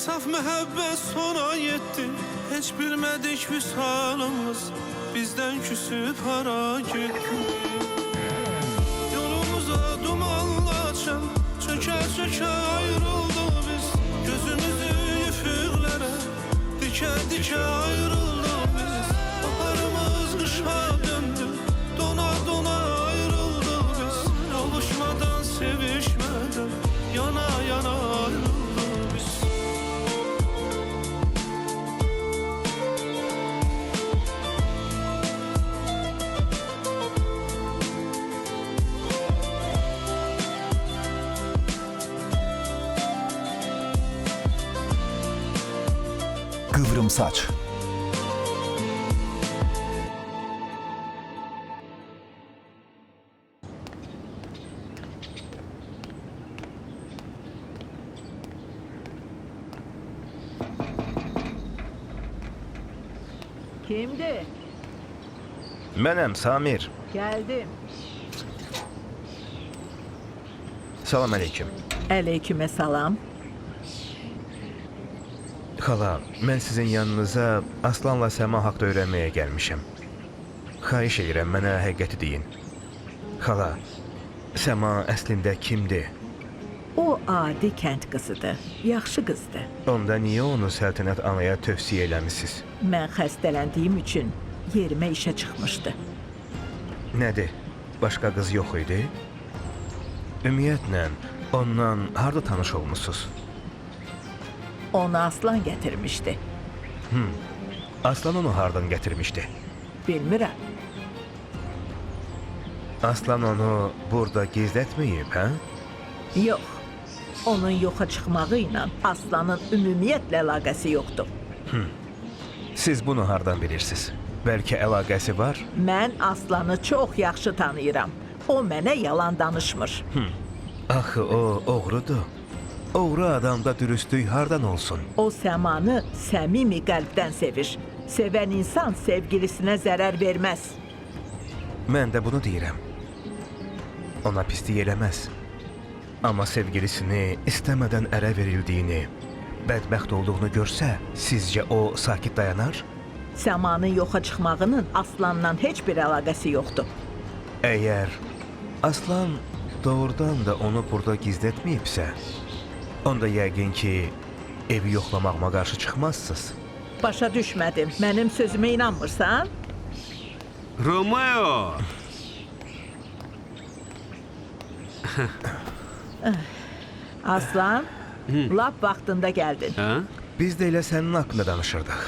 Saf məhəbbət sona yetdi. Heç bilmədik vüsalımız bizdən küsüb hara getdi. Yolumuza dumanla açan çökə çökə ayrıldıq biz. Gözümüzü üfüqlərə dikə dikə ayrıldıq biz. Baharımız qışa döndü, dona dona ayrıldıq biz. Kavuşmadan, sevişmeden yana yana ayrıldık biz. Kıvrım Saç. Kimdi? Mənəm Samir. Gəldim. Salam əleykum. Aleykümə salam. Xala, mən sizin yanınıza Aslanla Səma haqda öyrənməyə gəlmişəm. Xahiş edirəm, mənə həqiqəti deyin. Xala, Səma əslində kimdir? O adi kənd qızıdır. Yaxşı qızdır. Onda niyə onu Səltənət anaya tövsiyə eləmisiniz? Mən xəstələndiyim üçün yerimə işə çıxmışdı. Nədir? Başqa qız yox idi? Ümumiyyətlə, ondan harda tanış olmusunuz? Onu Aslan gətirmişdi. Aslan onu hardan gətirmişdi? Bilmirəm. Aslan onu burada gizlətməyib, hə? Yox. Onun yoxa çıxmağı ilə Aslanın ümumiyyətlə əlaqəsi yoxdur. Siz bunu hardan bilirsiniz? Bəlkə əlaqəsi var? Mən Aslanı çox yaxşı tanıyıram. O mənə yalan danışmır. Axı o oğrudur. Oğru adamda dürüstlük hardan olsun? O Səmanı səmimi qəlbdən sevir. Sevən insan sevgilisinə zərər verməz. Mən də bunu deyirəm. Ona pislik eləməz. Amma sevgilisini istəmədən ərə verildiyini, bədbəxt olduğunu görsə, sizcə o sakit dayanar? Səmanın yoxa çıxmağının Aslanla heç bir əlaqəsi yoxdur. Əgər Aslan doğrudan da onu burada gizlətməyibsə, onda yəqin ki, evi yoxlamağıma qarşı çıxmazsınız. Başa düşmədim. Mənim sözümə inanmırsan? Romeo! Aslan, lap vaxtında gəldin. Hə? Biz də elə sənin haqqında danışırdıq.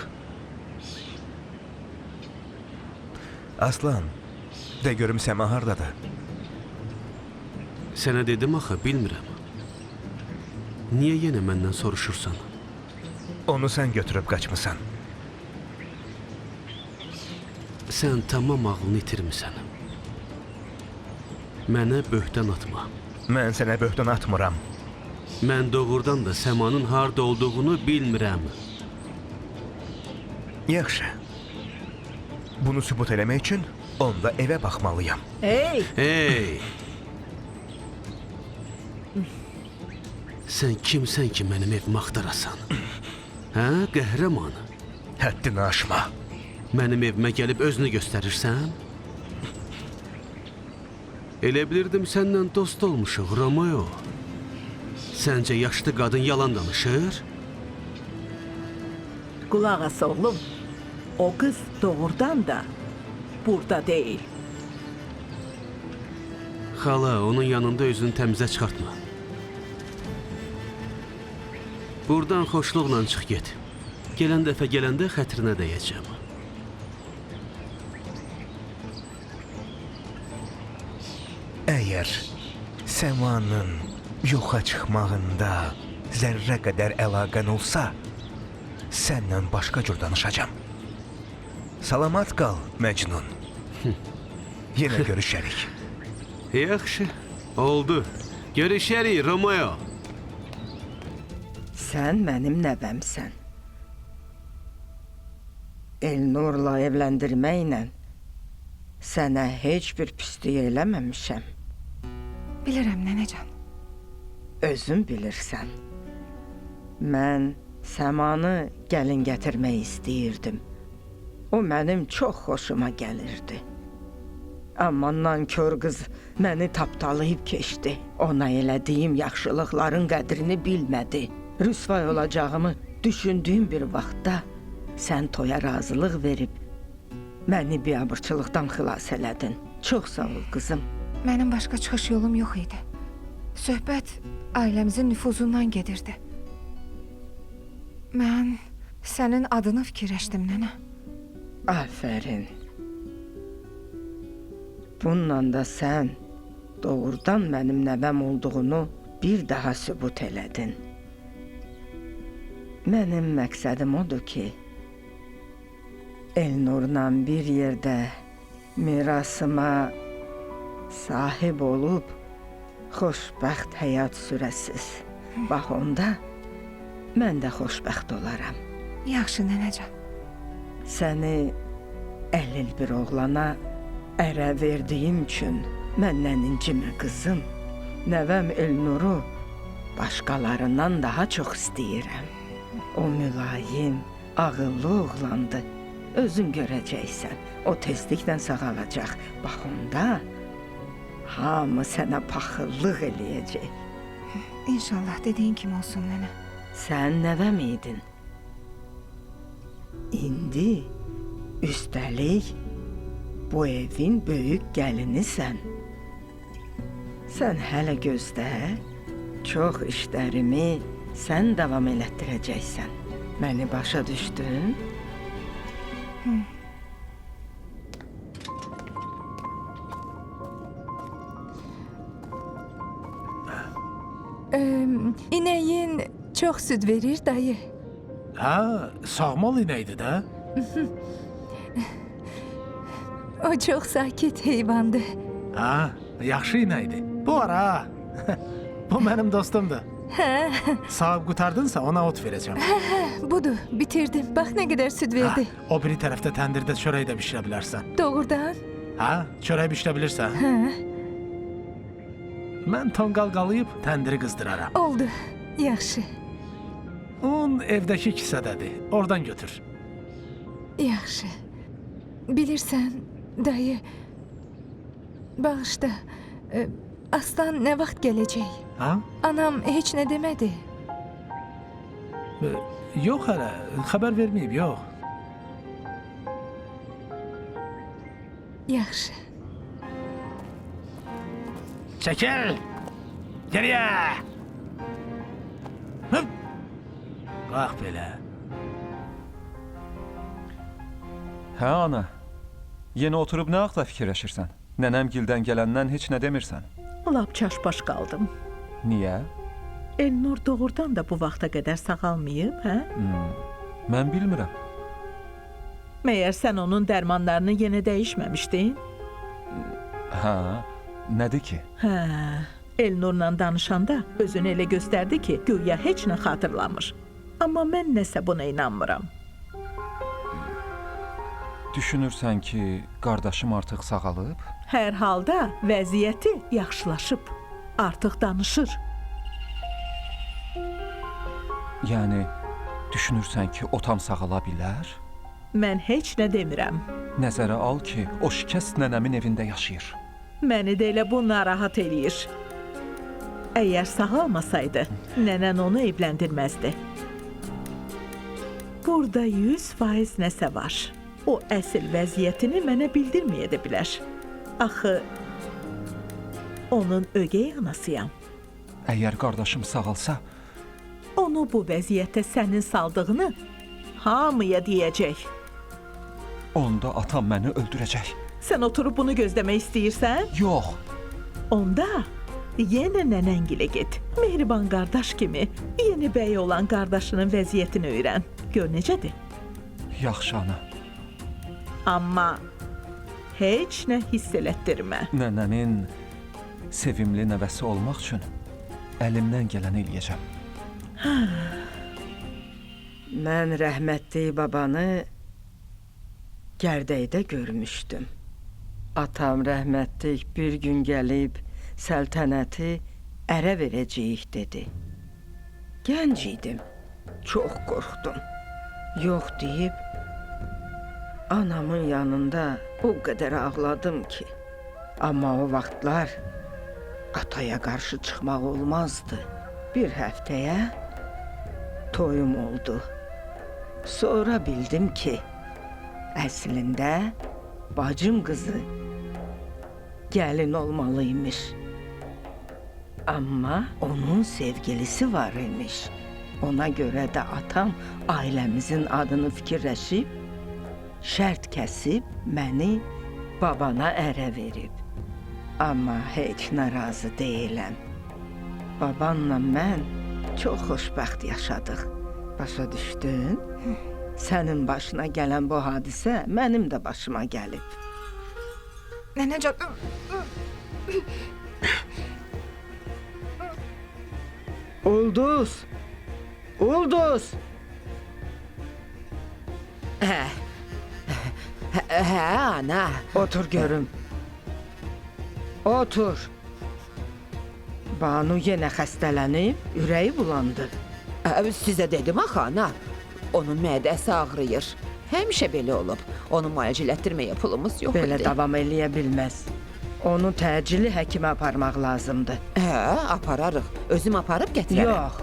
Aslan, de görüm Səma hardadır? Sənə dedim axı, bilmirəm. Niyə yenə məndən soruşursan? Onu sən götürüb qaçmısan. Sən tamam ağlını itirmisən. Mənə böhtan atma. Mən sənə böhtan atmıram. Mən doğrudan da Səmanın harda olduğunu bilmirəm. Yaxşı. Bunu sübut eləmək üçün onda evə baxmalıyam. Hey, Hey! Sən kimsən ki mənim evimi axtarasan? Hə, qəhrəman? Həddini aşma. Mənim evimə gəlib özünü göstərirsən? Elə bilirdim səndən dost olmuşuq, Romeo. Səncə yaşlı qadın yalan danışır? Qulaq as oğlum. O qız doğrudan da burada deyil. Xala, onun yanında özünü təmizə çıxartma. Buradan xoşluqla çıx get. Gələn dəfə gələndə xətrinə dəyəcəm. Əgər Səmanın yoxa çıxmağında zərrə qədər əlaqən olsa, səndən başqa cür danışacağam. Salamat qal, Məcnun. Yenə görüşərik. Yaxşı, oldu. Görüşərik, Romeo. Sən mənim nəvəmsən. Elnurla evləndirməklə sənə heç bir pislik eləməmişəm. Bilirəm nənəcan. Özün bilirsən. Mən Səmanı gəlin gətirmək istəyirdim. O mənim çox xoşuma gəlirdi. Amma nankör qız məni tapdalayıb keçdi. Ona elədiyim yaxşılıqların qədrini bilmədi. Rüsvay olacağımı düşündüyüm bir vaxtda sən toya razılıq verib məni biabırçılıqdan xilas elədin. Çox sağ ol qızım. Mənim başqa çıxış yolum yox idi. Söhbət ailəmizin nüfuzundan gedirdi. Mən sənin adını fikirləşdim, nənə. Afərin. Bununla da sən doğrudan mənim nəvəm olduğunu bir daha sübut elədin. Mənim məqsədim odur ki, Elnurla bir yerdə mirasıma sahib olub xoşbəxt həyat sürəsiz. Bax onda mən də xoşbəxt olaram. Yaxşı, nənəcan. Səni əlil bir oğlana ərə verdiyim üçün məndən incimə qızım. Nəvəm Elnuru başqalarından daha çox istəyirəm. O mülayim, ağıllı oğlandı. Özün görəcəksən, o tezliklə sağalacaq. Bax onda hamı sənə paxıllıq eləyəcək. İnşallah dediyin kimi olsun, nənə. Sən nəvəm idin. İndi üstəlik bu evin böyük gəlinisən. Sən hələ gözdə, çox işlərimi sən davam elətdirəcəksən. Məni başa düşdün? İnəyin çox süd verir, dayı. Hə, sağmal inəkdir də. O çox sakit heyvandır. Hə, yaxşı inəkdir. Bu var ha. Bu mənim dostumdur. Hə, Sağıb qurtardınsa ona ot verəcəm. budur, bitirdim. Bax nə qədər süd verdi. Hə, o biri tərəfdə təndirdə çörək də bişirə bilərsən. Doğrudan? Hə, çörək bişirə bilirsən? Hə, Mən tonqal qalayıb təndiri qızdıraram. oldu. Yaxşı, Un evdəki kisədədir. Oradan götür. yaxşı. Bilirsən, dayı, bağışla. Aslan nə vaxt gələcək? Ha? Anam heç nə demədi. Yox hələ, xəbər verməyib, yox. Yaxşı. Çəkil! Geriyə! Hıp! Qalx belə. Hə ana. Yenə oturub nə haqda fikirləşirsən? Nənəm gildən gələndən heç nə demirsən. Lap çaşbaş qaldım. Niyə? Elnur doğrudan da bu vaxta qədər sağalmayıb, hə? Mən bilmirəm. Məyər sən onun dərmanlarını yenə dəyişməmişdin? Hə, nədir ki? Hə. Elnurla danışanda özünü elə göstərdi ki, güya heç nə xatırlamır. Amma mən nəsə buna inanmıram. Düşünürsən ki, qardaşım artıq sağalıb? Hər halda vəziyyəti yaxşılaşıb. Artıq danışır. Yəni düşünürsən ki, o tam sağala bilər? Mən heç nə demirəm. Nəzərə al ki, o şikəst nənəmin evində yaşayır. Məni də elə bu narahat eləyir. Əgər sağalmasaydı, nənən onu evləndirməzdi. Burada 100% nəsə var. O əsl vəziyyətini mənə bildirməyə də bilər. Axı onun ögey anasıyam. Əgər qardaşım sağalsa, Onu bu vəziyyətə sənin saldığını hamıya deyəcək. onda atam məni öldürəcək. Sən oturub bunu gözləmək istəyirsən? Yox, Onda yenə nənəngilə get. Mehriban qardaş kimi yeni bəy olan qardaşının vəziyyətini öyrən. Gör necədir. yaxşı ana. Amma heç nə hiss elətdirmə. Nənəmin sevimli nəvəsi olmaq üçün əlimdən gələni eləyəcəm. Mən rəhmətli babanı Gərdəkdə görmüşdüm. Atam rəhmətlik bir gün gəlib səltənəti ərə verəcəyik dedi. Gənc idim. Çox qorxdum. Yox deyib anamın yanında o qədər ağladım ki. Amma o vaxtlar ataya qarşı çıxmaq olmazdı. Bir həftəyə toyum oldu. Sonra bildim ki, əslində bacım qızı gəlin olmalıymış. Amma onun sevgilisi var imiş. Ona görə də atam ailəmizin adını fikirləşib, şərt kəsib məni babana ərə verib. Amma heç narazı deyiləm. Babanla mən çox xoşbəxt yaşadıq. Başa düşdün? Sənin başına gələn bu hadisə mənim də başıma gəlib. Nənəcan, Ulduz! Ulduz! Hə. Hə, ana. Otur görüm. Otur. Banu yenə xəstələnib, ürəyi bulandı. Sizə dedim axı ana. Onun mədəsi ağrıyır. Həmişə belə olub. Onu müalicə elətdirməyə pulumuz yox Belə idi. davam eləyə bilməz. Onu təcili həkimə aparmaq lazımdır. Hə, apararıq. Özüm aparıb gətirərəm. Yox.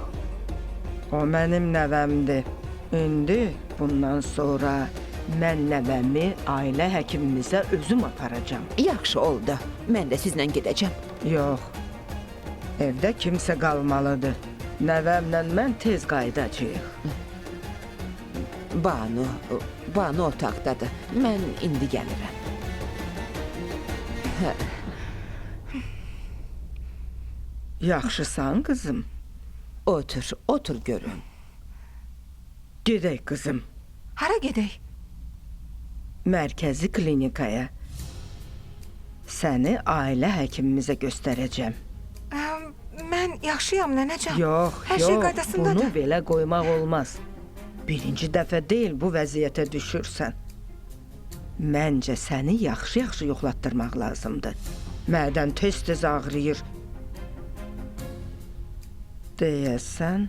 O mənim nəvəmdir. İndi bundan sonra mən nəvəmi ailə həkimimizə özüm aparacam. Yaxşı oldu. Mən də sizlə gedəcəm. Yox. Evdə kimsə qalmalıdır. Nəvəmlə mən tez qayıdacağıq. Banu, Banu otaqdadır. Mən indi gəlirəm. Hə. Yaxşısan qızım? Otur, otur görüm. Gedək qızım. Hara gedək? Mərkəzi klinikaya. Səni ailə həkimimizə göstərəcəm. Mən yaxşıyam nənəcan. Yox, Hər yox, şey qaydasındadır. Bunu belə qoymaq olmaz. Birinci dəfə deyil bu vəziyyətə düşürsən. Məncə səni yaxşı-yaxşı yoxlatdırmaq lazımdır. Mədən tez-tez ağrıyır. Deyəsən,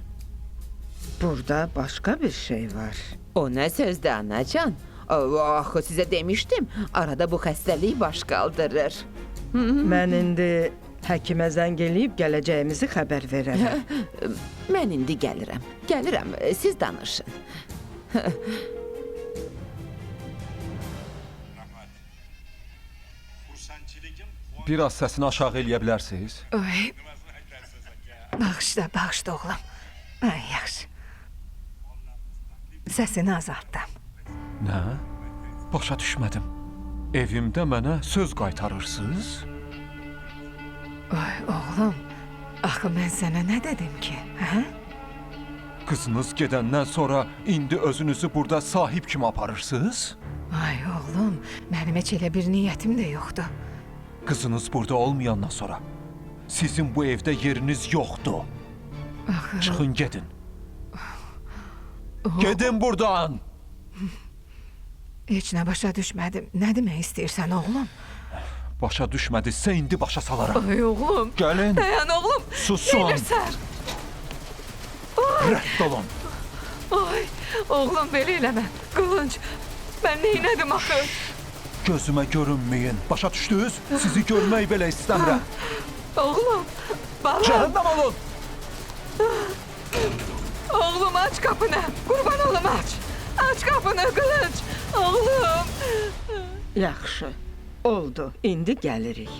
burada başqa bir şey var. O nə sözdür anacan? Axı sizə demişdim, arada bu xəstəlik baş qaldırır. Mən indi həkimə zəng eləyib gələcəyimizi xəbər verərəm. Mən indi gəlirəm. Gəlirəm, siz danışın. Biraz səsini aşağı eləyə bilərsiniz? Oy. Bağışla, bağışla oğlum. Ay, yaxşı. Səsini azaltdım. Nə? Başa düşmədim. Evimdə mənə söz qaytarırsınız? Oy, oğlum. Axı mən sənə nə dedim ki, hə? Qızınız gedəndən sonra indi özünüzü burada sahib kimi aparırsınız? Ay oğlum, mənim heç elə bir niyyətim də yoxdur. Qızınız burada olmayandan sonra sizin bu evdə yeriniz yoxdur. Axı... Çıxın gedin. Gedin buradan. Heç nə başa düşmədim. Nə demək istəyirsən oğlum? Başa düşmədinizsə indi başa salaram. Ay oğlum. Gəlin. Dayan oğlum. Susun. Gəlirsən. Rədd olun. Ay, oğlum belə eləmə. Qılınc, mən neynədim axı? Gözümə görünməyin. Başa düşdünüz? Sizi görmək belə istəmirəm. Oğlum, balam. Cəhənnəm olun. Oğlum aç kapını. Qurban olum aç. Aç kapını Qılınc. Oğlum. Yaxşı, oldu. İndi gəlirik.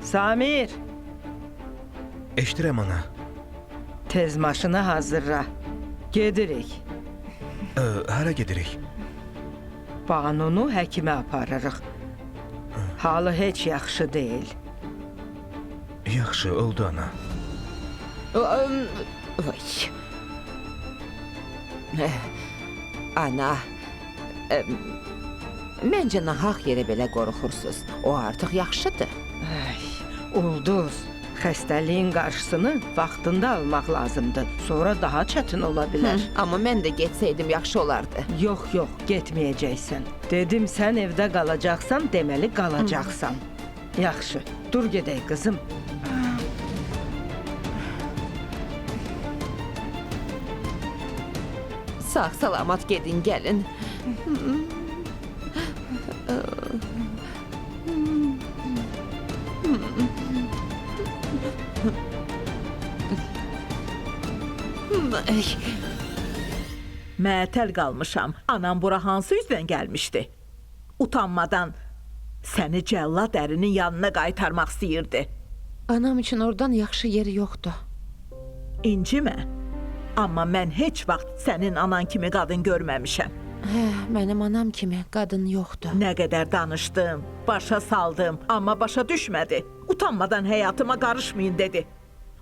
Samir, Eşidirəm ana. Tez maşını hazırla. Gedirik. Hara gedirik? Banunu həkimə aparırıq. Halı heç yaxşı deyil. Yaxşı, oldu ana. Vay. Ana, məncə nahaq yerə belə qorxursunuz. O artıq yaxşıdır. Ay, Ulduz, xəstəliyin qarşısını vaxtında almaq lazımdır. Sonra daha çətin ola bilər. Amma mən də getsəydim yaxşı olardı. Yox, yox, getməyəcəksən. Dedim sən evdə qalacaqsan, deməli qalacaqsan. Yaxşı, dur gedək qızım. Sağ salamat gedin, gəlin. Ay. Məətəl qalmışam. Anam bura hansı üzdən gəlmişdi? Utanmadan səni cəllad ərinin yanına qaytarmaq istəyirdi. Anam üçün oradan yaxşı yer yoxdur. İncimə. Amma mən heç vaxt sənin anan kimi qadın görməmişəm. Hə, mənim anam kimi qadın yoxdur. Nə qədər danışdım, başa saldım, amma başa düşmədi. Utanmadan həyatıma qarışmayın dedi.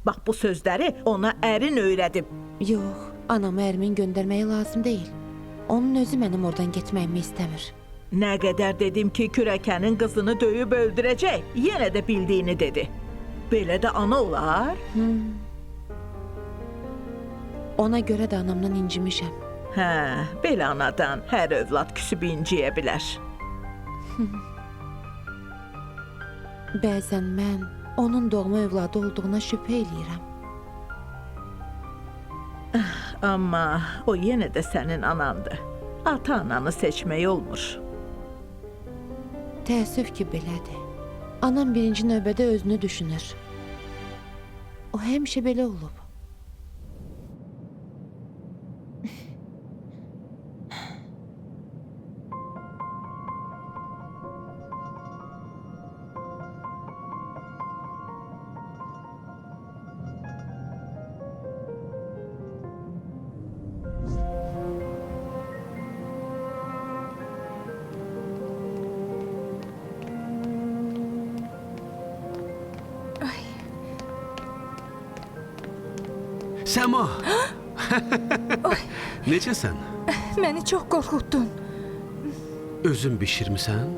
Bax bu sözləri ona ərin öyrədib. Yox, anamı ərimin göndərməyi lazım deyil. Onun özü mənim oradan getməyimi istəmir. Nə qədər dedim ki, kürəkənin qızını döyüb öldürəcək, yenə də bildiyini dedi. Belə də ana olar? Ona görə də anamdan incimişəm. Hə, belə anadan hər övlad küsüb inciyə bilər. Bəzən mən onun doğma övladı olduğuna şübhə eləyirəm. Amma o yenə də sənin anandır. Ata-ananı seçmək olmur. Təəssüf ki, belədir. Anam birinci növbədə özünü düşünür. O həmişə belə olub. Səma! Necəsən? Məni çox qorxutdun. Özün bişirmisən?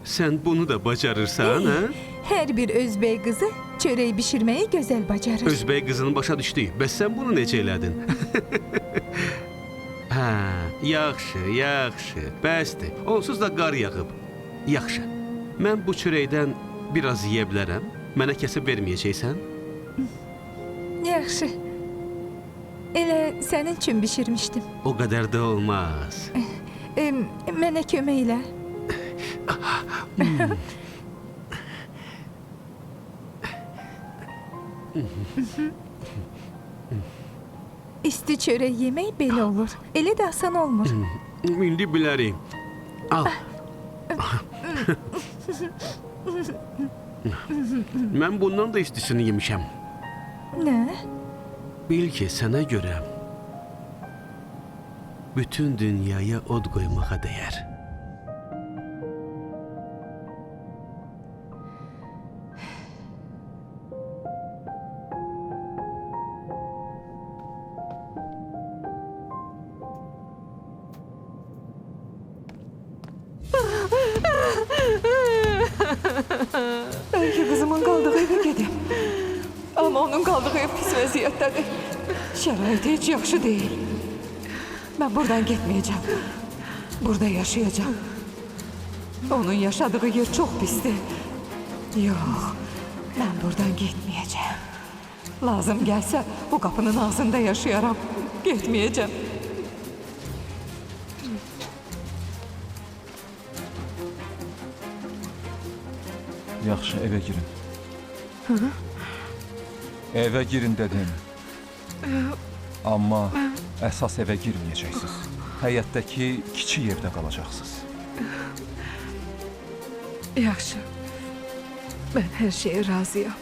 Sən bunu da bacarırsan, hə? Hər bir özbək qızı çörək bişirməyi gözəl bacarır. Özbək qızını başa düşdük. Bəs sən bunu necə elədin? Hə, yaxşı, yaxşı. Bəsdir. Onsuz da qar yağıb. Yaxşı. Mən bu çörəkdən biraz yeyə bilərəm. Mənə kəsib verməyəcəksən? Yaxşı. Elə sənin üçün bişirmişdim. O qədər də olmaz. Mənə kömək elə. İsti çörək yemək belə olur. Elə də asan olmur. İndi bilərik. Al. Mən bundan da istisini yemişəm. Nə? Bil ki, sənə görə bütün dünyaya od qoymağa dəyər. Bəlkə qızımın qaldığı evə gedim. Amma onun qaldığı ev pis vəziyyətdədir. Şəraiti heç yaxşı deyil. Mən buradan getməyəcəm. Burada yaşayacağam. Onun yaşadığı yer çox pisdir. Yox, mən buradan getməyəcəm. Lazım gəlsə bu qapının ağzında yaşayaram. Getməyəcəm. Yaxşı, evə girin. Evə girin dedim. Amma əsas evə girməyəcəksiniz. Həyətdəki kiçik evdə qalacaqsınız. Yaxşı. Mən hər şeyə razıyam.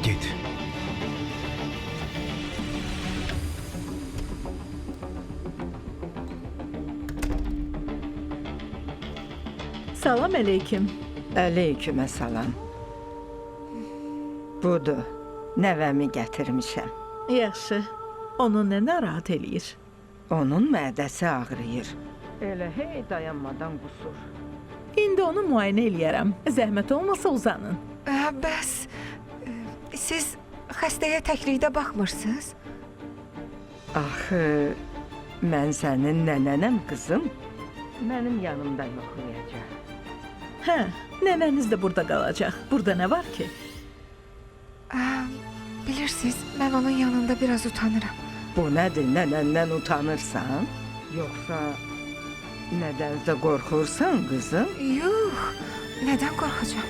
Get. Salam əleykum. Aleyküm salam. Budur, nəvəmi gətirmişəm. Yaxşı. Onu nə narahat eləyir? Onun mədəsi ağrıyır. Elə hey dayanmadan qusur. İndi onu müayinə eləyərəm. Zəhmət olmasa uzanın. Bəs siz xəstəyə təklikdə baxmırsınız? Axı, mən sənin nənənəm qızım. Mənim yanımda yoxlayacaq. Hə, nənəniz də burada qalacaq. Burada nə var ki? Bilirsiniz, mən onun yanında biraz utanıram. Bu nədir, nənəndən utanırsan? Yoxsa nədənsə qorxursan qızım? Yox, nədən qorxacam?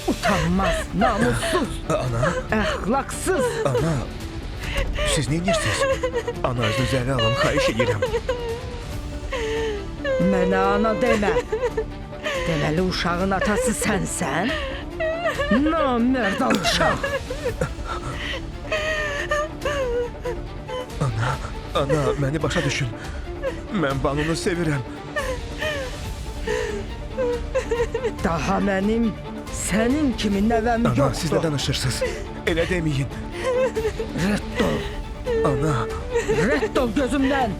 Utanmaz, namussuz, Ana, əxlaqsız. ana. Siz nə edirsiniz? Ana, özünüzü ələ alın, xahiş edirəm. Mənə ana demə. Deməli uşağın atası sənsən? Namərd alçaq. Ana, məni başa düşün. Mən Banunu sevirəm. Daha mənim sənin kimi nəvəm Ana, yoxdur. siz nə danışırsınız? Elə deməyin. Rədd ol, Ana, rədd ol gözümdən.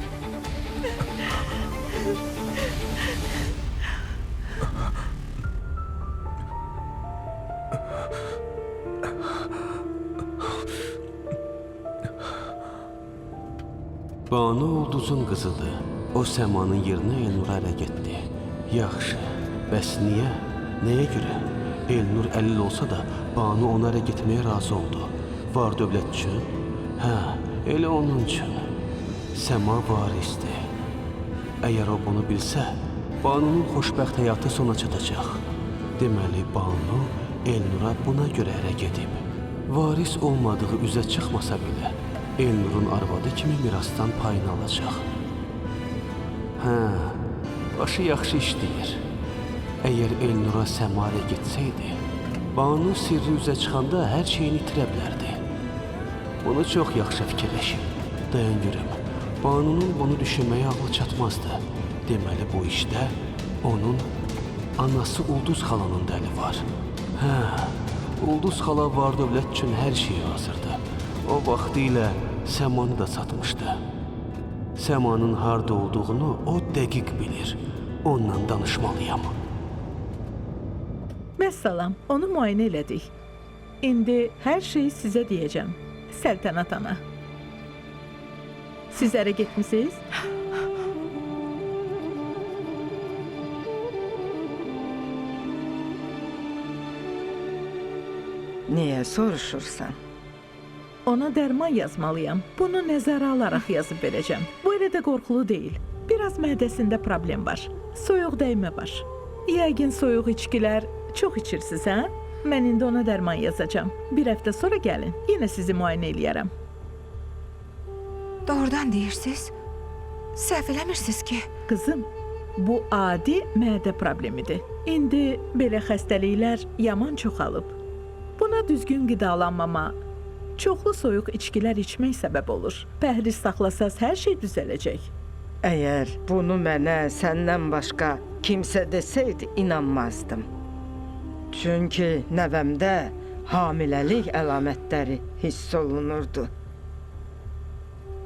Banu Ulduzun qızıdır. O Səmanın yerinə Elnura ərə getdi. Yaxşı, bəs niyə? Nəyə görə? Elnur əlil olsa da Banu ona ərə getməyə razı oldu. Var dövlət üçün? Hə, elə onun üçün. Səma varisdir. Əgər o bunu bilsə, Banunun xoşbəxt həyatı sona çatacaq. Deməli, Banu Elnura buna görə ərə gedib. Varis olmadığı üzə çıxmasa belə, Elnurun arvadı kimi mirasdan payını alacaq. Hə, başı yaxşı işləyir. Əgər Elnura Səma ərə getsəydi, Banu sirri üzə çıxanda hər şeyini itirə bilərdi. Bunu çox yaxşı fikirləşib. Dayan görüm. Banunun bunu düşünməyə ağlı çatmazdı. Deməli bu işdə onun anası Ulduz xalanın da əli var. Hə, Ulduz xala var dövlət üçün hər şeyə hazırdı. O vaxtilə Səmanı da satmışdı. Səmanın harda olduğunu o dəqiq bilir. Onunla danışmalıyam. Vəssalam, onu müayinə elədik. İndi hər şeyi sizə deyəcəm. Səltənət ana. Siz ərə getmisiniz? Niyə soruşursan? Ona dərman yazmalıyam. Bunu nəzərə alaraq yazıb verəcəm. Bu elə də qorxulu deyil. Biraz mədəsində problem var. Soyuq dəymə var. Yəqin soyuq içkilər çox içirsiniz, hə? Mən indi ona dərman yazacağam. Bir həftə sonra gəlin. Yenə sizi müayinə eləyərəm. Doğrudan deyirsiniz? Səhv eləmirsiniz ki? Qızım, bu adi mədə problemidir. İndi belə xəstəliklər yaman çoxalıb. Buna düzgün qidalanmama, çoxlu soyuq içkilər içmək səbəb olur. Pəhriz saxlasaz hər şey düzələcək. Əgər bunu mənə səndən başqa kimsə desəydi inanmazdım. Çünki nəvəmdə hamiləlik əlamətləri hiss olunurdu.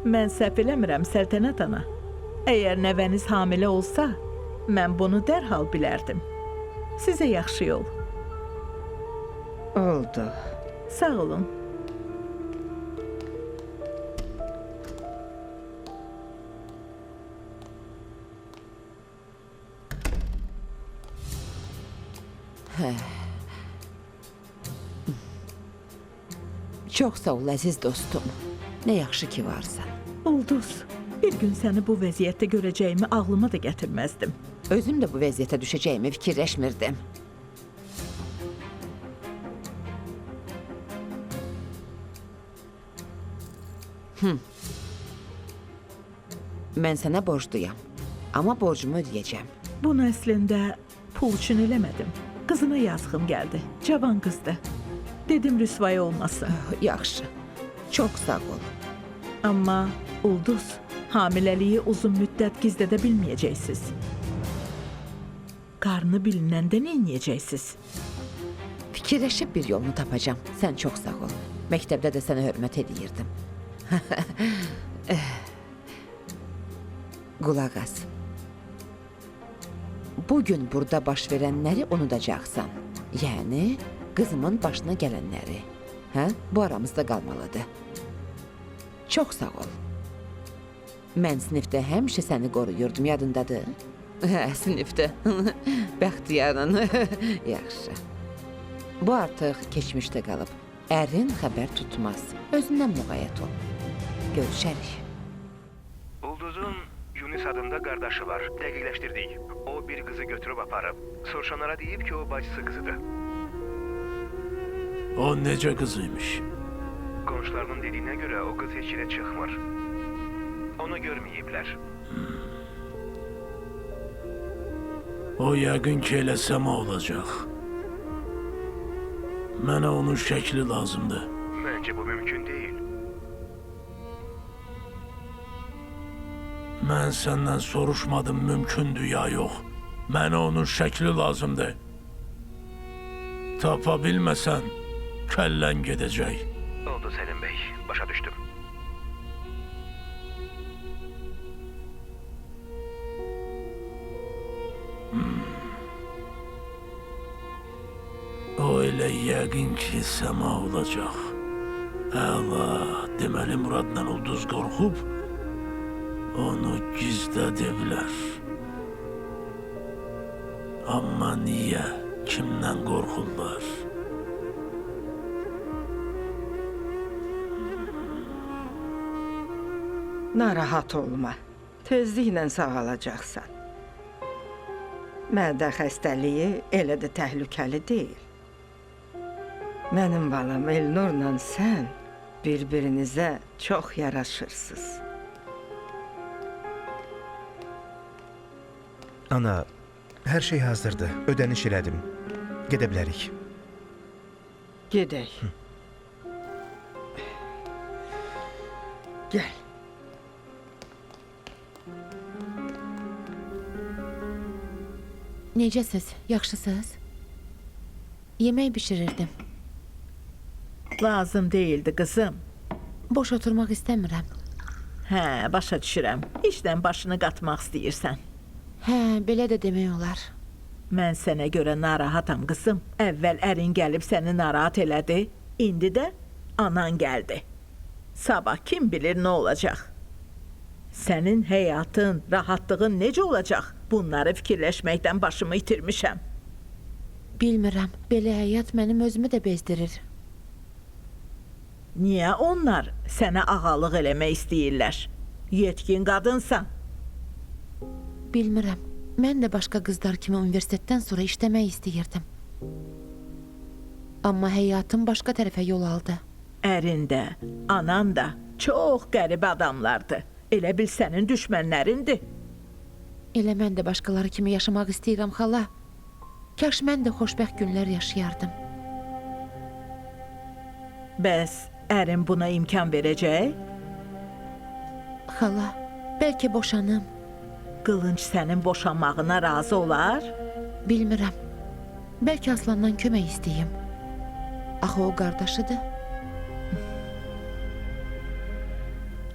Mən səhv eləmirəm, Səltənət ana. Əgər nəvəniz hamilə olsa, mən bunu dərhal bilərdim. Sizə yaxşı yol. Oldu. Sağ olun. Çox sağ ol əziz dostum. Nə yaxşı ki varsan. Ulduz, bir gün səni bu vəziyyətdə görəcəyimi ağlıma da gətirməzdim. Özüm də bu vəziyyətə düşəcəyimi fikirləşmirdim. Mən sənə borcluyam. Amma borcumu ödəyəcəm. Bunu əslində pul üçün eləmədim. Qızına yazığım gəldi. Cavan qızdı. Dedim rüsvay olmasın. Yaxşı. Çox sağ ol. Amma Ulduz, hamiləliyi uzun müddət gizlədə bilməyəcəksiniz. Qarnı bilinəndə nə edəcəksiniz? Fikirləşib bir yolunu tapacağam. Sən çox sağ ol. Məktəbdə də sənə hörmət edirdim. Qulaq as. Bugün burada baş verənləri unudacaqsan. Yəni qızımın başına gələnləri. Hə? Bu aramızda qalmalıdır. Çox sağ ol. Mən sinifdə həmişə səni qoruyurdum, yadındadır? Hə, sinifdə. Bəxtiyarla. Yaxşı. Bu artıq keçmişdə qalıb. Ərin xəbər tutmaz. Özündən müğayət ol. Görüşərik. Ulduzun Yunis adında qardaşı var. Dəqiqləşdirdik. O bir qızı götürüb aparıb. Soruşanlara deyib ki, o bacısı qızıdır. O necə qız imiş? Qonşularının dediyinə görə o qız heç yerə çıxmır. Onu görməyiblər. O yəqin ki elə Səma olacaq. Mənə onun şəkli lazımdır. Məncə bu mümkün deyil. Mən səndən soruşmadım mümkündür ya yox. Mənə onun şəkli lazımdır. Tapa bilməsən, kəllən gedəcək. Oldu Səlim bəy, başa düşdüm. O elə yəqin ki Səma olacaq. Əla, deməli Muradla Ulduz qorxub, onu gizlədiblər. Amma niyə? Kimdən qorxurlar? Narahat olma. Tezliklə sağalacaqsan. Mədə xəstəliyi elə də təhlükəli deyil. Mənim balam Elnurla sən bir-birinizə çox yaraşırsınız. Ana, hər şey hazırdır. Ödəniş elədim. Gedə bilərik. Gedək. Gəl. Necəsiz? Yaxşısınız? Yemək bişirirdim. Lazım deyildi qızım. Boş oturmaq istəmirəm. Hə, başa düşürəm. İşlə başını qatmaq istəyirsən. Hə, belə də demək olar. Mən sənə görə narahatam qızım. Əvvəl ərin gəlib səni narahat elədi, indi də anan gəldi. Sabah kim bilir nə olacaq? Sənin həyatın, rahatlığın necə olacaq? Bunları fikirləşməkdən başımı itirmişəm. Bilmirəm, belə həyat mənim özümü də bezdirir. Niyə onlar sənə ağalıq eləmək istəyirlər? Yetkin qadınsan. Bilmirəm. Mən də başqa qızlar kimi universitetdən sonra işləmək istəyirdim. Amma həyatım başqa tərəfə yol aldı. Ərin də, anan da çox qəribə adamlardır. Elə bil sənin düşmənlərindir. Elə mən də başqaları kimi yaşamaq istəyirəm xala. Kaş mən də xoşbəxt günlər yaşayardım. Bəs ərin buna imkan verəcək? Xala, bəlkə boşanım. Qılınc sənin boşanmağına razı olar? Bilmirəm. Bəlkə Aslandan kömək istəyim. Axı o qardaşıdır.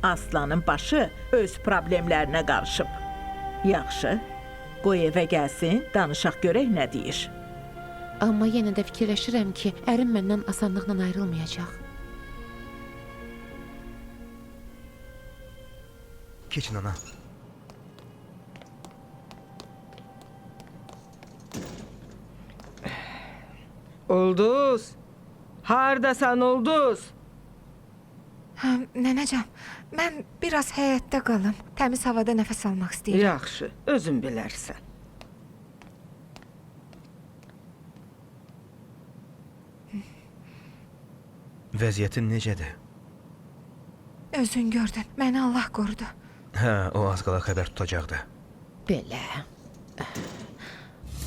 Aslanın başı öz problemlərinə qarışıb. Yaxşı, qoy evə gəlsin, danışaq görək nə deyir. Amma yenə də fikirləşirəm ki, ərim məndən asanlıqla ayrılmayacaq. Keçin ana. Ulduz! Hardasan Ulduz? Hə, nənəcan, mən biraz həyətdə qalım. Təmiz havada nəfəs almaq istəyirəm. Yaxşı, özün bilərsən. Vəziyyətin necədir? Özün gördün, məni Allah qorudu. Hə, o az qala xəbər tutacaqdı. Belə.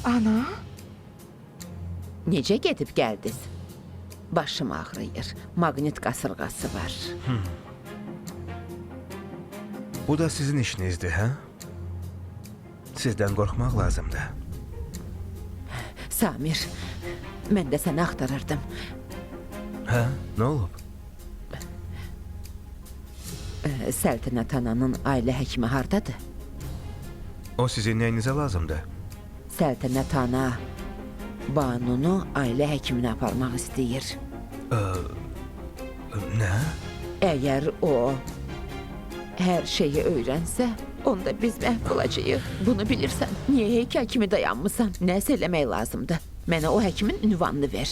Ana? Necə gedib gəldiniz? Başım ağrıyır. Maqnit qasırğası var. Bu da sizin işinizdir, hə? Sizdən qorxmaq lazımdır. Samir, mən də səni axtarırdım. Hə? Nə olub? Səltənət ananın ailə həkimi hardadır? O sizin nəyinizə lazımdır? Səltənət ana Banunu ailə həkiminə aparmaq istəyir. Nə? Əgər o hər şeyi öyrənsə, onda biz məhv olacağıq. Bunu bilirsən. Niyə heykəl kimi dayanmısan? Nəsə eləmək lazımdır. Mənə o həkimin ünvanını ver.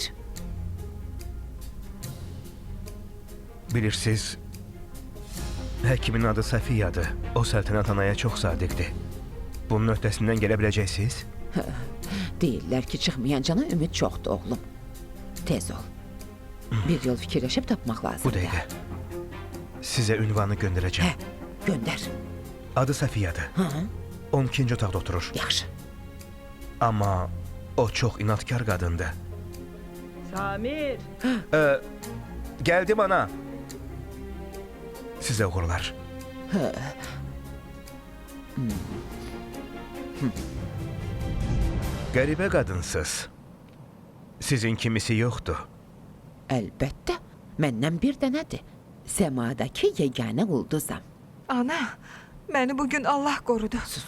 Bilirsiz, həkimin adı Safiyadır. O Səltənət anaya çox sadiqdir. Bunun öhdəsindən gələ biləcəksiniz? Deyirlər ki, çıxmayan cana ümid çoxdur, oğlum. Tez ol. Bir yol fikirləşib tapmaq Bu lazımdır. dəqiqə. Sizə ünvanı göndərəcəm. Hə, göndər. Adı Safiyadır. 12-ci otaqda oturur. Yaxşı. Amma o çox inadkar qadındır. Samir. Gəldim ana. Sizə uğurlar. Qəribə qadınsız. Sizin kimisi yoxdur. Əlbəttə, məndən bir dənədir. Səmadakı yeganə ulduzam. Ana, məni bugün Allah qorudu. Sus.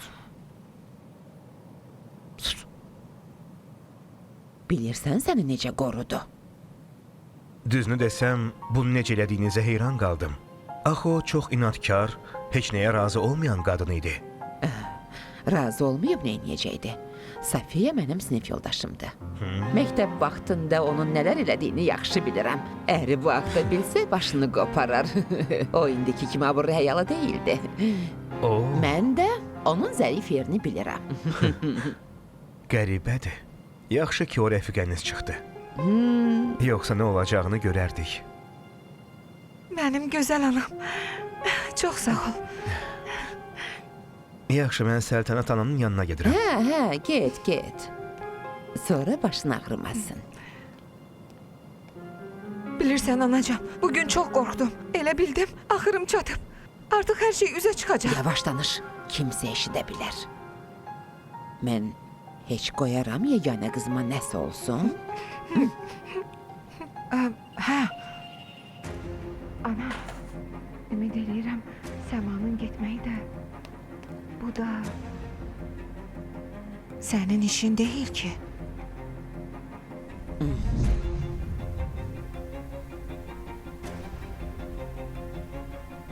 Bilirsən səni necə qorudu? Düzünü desəm, bunu necə elədiyinizə heyran qaldım. Axı o çox inadkar, heç nəyə razı olmayan qadın idi. Razı olmayıb nə edəcəkdi? Safiyə mənim sinif yoldaşımdır. Məktəb vaxtında onun nələr elədiyini yaxşı bilirəm. Əri bu haqda bilsə başını qoparar. O indiki kimi abırlı həyalı deyildi. O, Mən də onun zəif yerini bilirəm. qəribədir. Yaxşı ki, o rəfiqəniz çıxdı. Yoxsa nə olacağını görərdik. Mənim gözəl anam. Çox sağ ol. Yaxşı, mən Səltənət ananın yanına gedirəm. Hə, hə, get, get. Sonra başın ağrımasın. Bilirsən anacan, bugün çox qorxdum. Elə bildim, axırım çatıb. Artıq hər şey üzə çıxacaq. Yavaş danış, kimsə eşidə bilər. Mən heç qoyaram yeganə qızıma nəsə olsun? Hə. Ana, ümid eləyirəm Səmanın getməyi də bu da sənin işin deyil ki.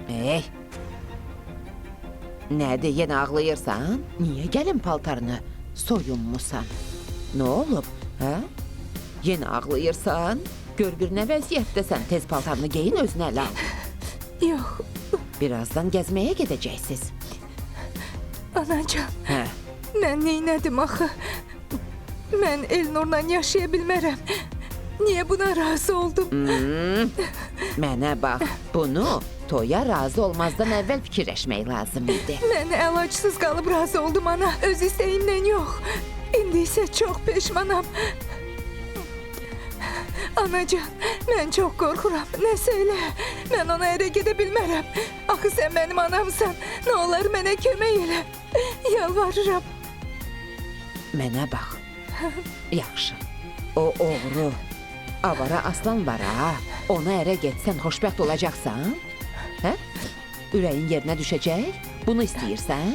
Ey! Nədir, yenə ağlayırsan? Niyə gəlin paltarını soyunmusan? Nə olub, hə? Yenə ağlayırsan? Gör bir nə vəziyyətdəsən. Tez paltarını geyin, özünə ələ al. Yox, Birazdan gəzməyə gedəcəksiniz. Anacan, Hə, mən neynədim axı? Mən Elnurla yaşaya bilmərəm. Niyə buna razı oldum? Mənə bax, bunu toya razı olmazdan əvvəl fikirləşmək lazım idi. Mən əlacısız qalıb razı oldum ana. Öz istəyimlə yox. İndi isə çox peşmanam. Anacan, mən çox qorxuram. Nəsə elə. Mən ona ərə gedə bilmərəm. Axı sən mənim anamsan. Nə olar mənə kömək elə. Yalvarıram. Mənə bax. Yaxşı. O oğru, avara aslan var ha. Ona ərə getsən xoşbəxt olacaqsan? Hə? Ürəyin yerinə düşəcək? Bunu istəyirsən?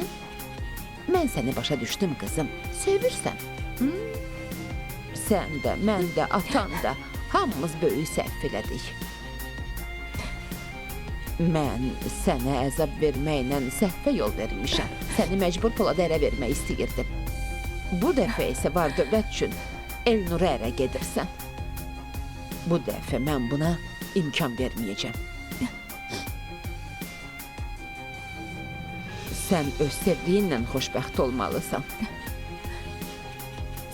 Mən səni başa düşdüm qızım. Sevirsən. Hı? Sən də, mən də, atan da hamımız böyük səhv elədik. Mən sənə əzab verməklə səhvə yol vermişəm. Səni məcbur Polada ərə vermək istəyirdim. Bu dəfə isə var dövlət üçün Elnura ərə gedirsən. Bu dəfə mən buna imkan verməyəcəm. Sən öz sevdiyinlə xoşbəxt olmalısan.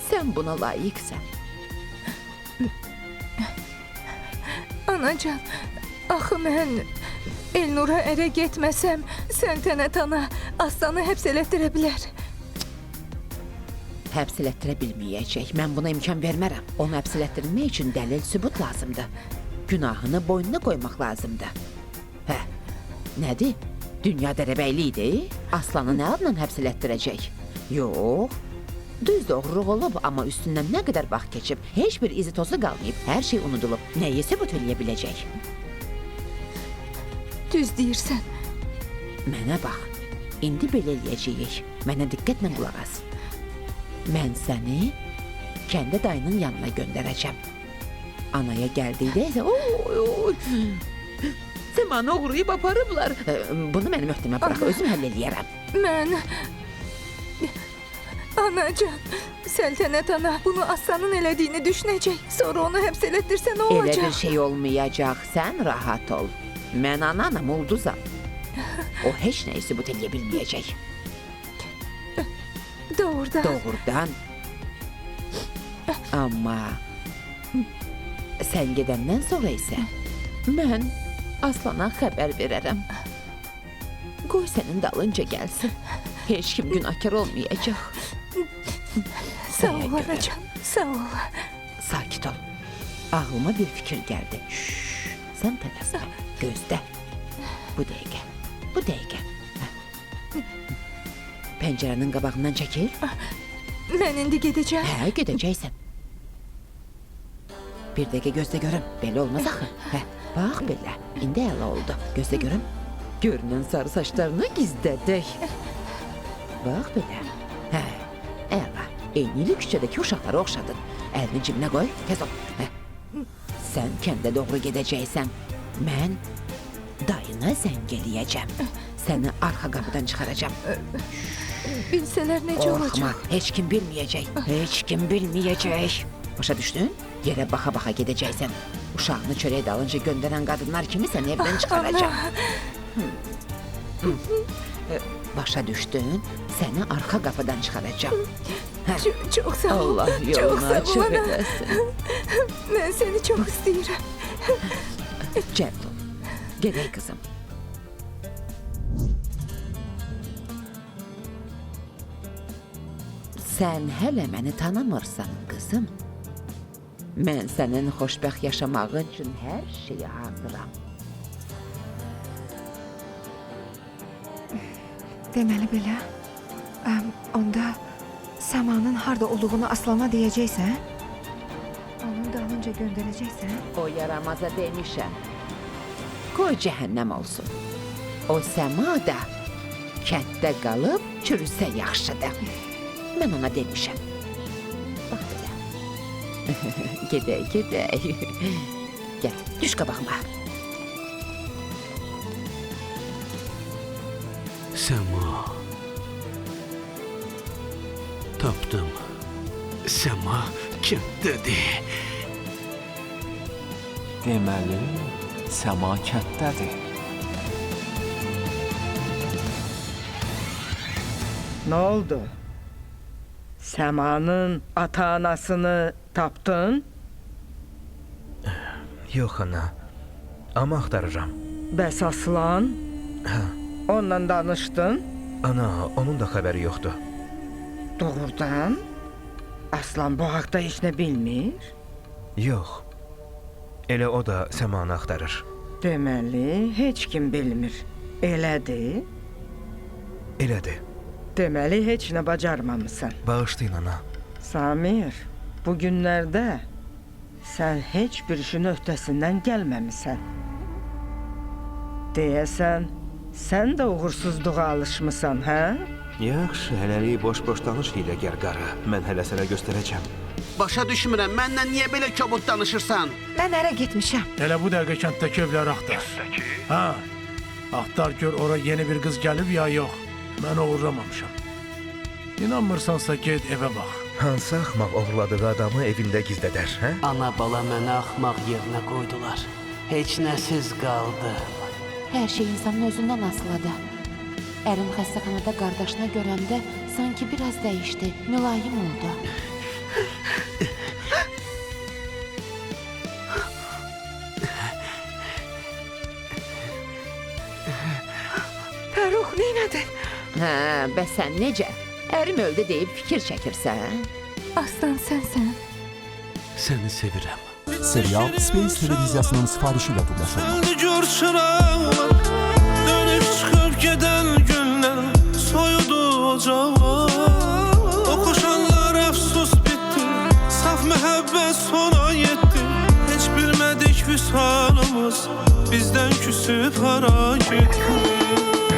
Sən buna layiqsən. Anacan, axı mən Elnura ərə getməsəm, Səltənət ana Aslanı həbs elətdirə bilər. Həbs elətdirə bilməyəcək. Mən buna imkan vermərəm. Onu həbs elətdirilmək üçün dəlil, sübut lazımdır. Günahını boynuna qoymaq lazımdır. Hə, nədir? Dünya dərəbəyli idi. Aslanı nə adla həbs elətdirəcək? Yox. Düzdür, oğurluq olub, amma üstündən nə qədər vaxt keçib, heç bir izi tozu qalmayıb, hər şey unudulub. Nəyi sübut eləyə biləcək? Düz deyirsən. Mənə bax. İndi belə eləyəcəyik. Mənə diqqətlə qulaq as. Mən səni kəndə dayının yanına göndərəcəm. Anaya gəldikdə isə... Oy, oy. Səmanı oğurlayıb aparıblar. Bunu mənim öhdəmə bırax, özüm həll eləyərəm. Mən... Anacan, Səltənət ana bunu Aslanın elədiyini düşünəcək. Sonra onu həbs elətdirsə nə olacaq? Elə bir şey olmayacaq. Sən rahat ol. Mən ananam, ulduzam. O heç nəyi sübut eləyə bilməyəcək. Doğrudan. Doğrudan. Amma sən gedəndən sonra isə mən Aslana xəbər verərəm. Qoy sənin dalınca gəlsin. Heç kim günahkar olmayacaq. Sağ ol anacan, sağ ol. Sakit ol. Ağlıma bir fikir gəldi. Şşş, sən tələsmə, gözlə. Bu dəqiqə, bu dəqiqə. Pəncərənin qabağından çəkil. Mən indi gedəcəm. Hə, gedəcəksən. Bir dəqiqə gözlə görüm. Belə olmaz axı. Hə, bax belə. İndi əla oldu. Gözlə görüm. Görünən sarı saçlarını gizlədək. Bax belə. Hə, əla. Eynilə küçədəki uşaqlara oxşadın. Əlini cibinə qoy, tez ol. Hə. Sən kəndə doğru gedəcəksən. Mən dayına zəng eləyəcəm. Səni arxa qapıdan çıxaracam. Bilsələr necə olacaq? Qorxma, heç kim bilməyəcək. Heç kim bilməyəcək. Başa düşdün? Yerə baxa-baxa gedəcəksən. Uşağını çörək dalınca göndərən qadınlar kimi səni evdən çıxaracam. Başa düşdün? Səni arxa qapıdan çıxaracam. Çox sağ ol. Allah yolunu açıq eləsin. Mən səni çox istəyirəm. Cəld ol. Gedək qızım. Sən hələ məni tanımırsan, qızım. Mən sənin xoşbəxt yaşamağın üçün hər şeyə hazıram. Deməli belə, onda Səmanın harda olduğunu Aslana deyəcəksən? Onun dalınca göndərəcəksən? O yaramaza demişəm. Qoy cəhənnəm olsun. O Səma da kənddə qalıb çürüsə yaxşıdır. Mən ona demişəm. Bax belə. Gedək, gedək. Gəl, düş qabağıma. Səma. Tapdım. Səma kənddədir. Deməli, Səma kənddədir. Nə oldu? Səmanın ata-anasını tapdın? Yox, ana. Amma axtarıram. Bəs Aslan? Hə. Onunla danışdın? Ana, onun da xəbəri yoxdur. Doğrudan? Aslan bu haqda heç nə bilmir? Yox. Elə o da Səmanı axtarır. Deməli, heç kim bilmir. Elədir? Elədir. Deməli, heç nə bacarmamısan. Bağışlayın, ana. Samir, bu günlərdə sən heç bir işin öhdəsindən gəlməmisən. Deyəsən, sən də uğursuzluğa alışmısan, hə? Yaxşı, hələlik boş-boş danış hiyləgər qarı. Mən hələ sənə göstərəcəm. Başa düşmürəm, mənlə niyə belə kobud danışırsan? Mən ərə getmişəm. Elə bu dəqiqə kənddəki evləri axtar. Kənddəki? Hə, axtar gör ora yeni bir qız gəlib ya yox. Mən oğurlamamışam. İnanmırsansa get evə bax. Hansı axmaq oğurladığı adamı evində gizlədər, hə? Ana bala məni axmaq yerinə qoydular. Heç nəsiz qaldı. Hər şey insanın özündən asılıdır. Ərim xəstəxanada qardaşına görəndə sanki biraz dəyişdi, mülayim oldu. Fərux, neynədin? Hə, bəs sən necə? Ərim öldü deyib fikir çəkirsən? Aslan sənsən. Səni sevirəm. Serial Space televiziyasının sifarişi ilə dublaş olunub. Söndü gör çıraqlar, dönüb çıxıb gedən günlər, soyudu ocaqlar. Oxuşanlar əfsus bitdi, saf məhəbbət sona yetdi. Heç bilmədik vüsalımız bizdən küsüb hara getdi.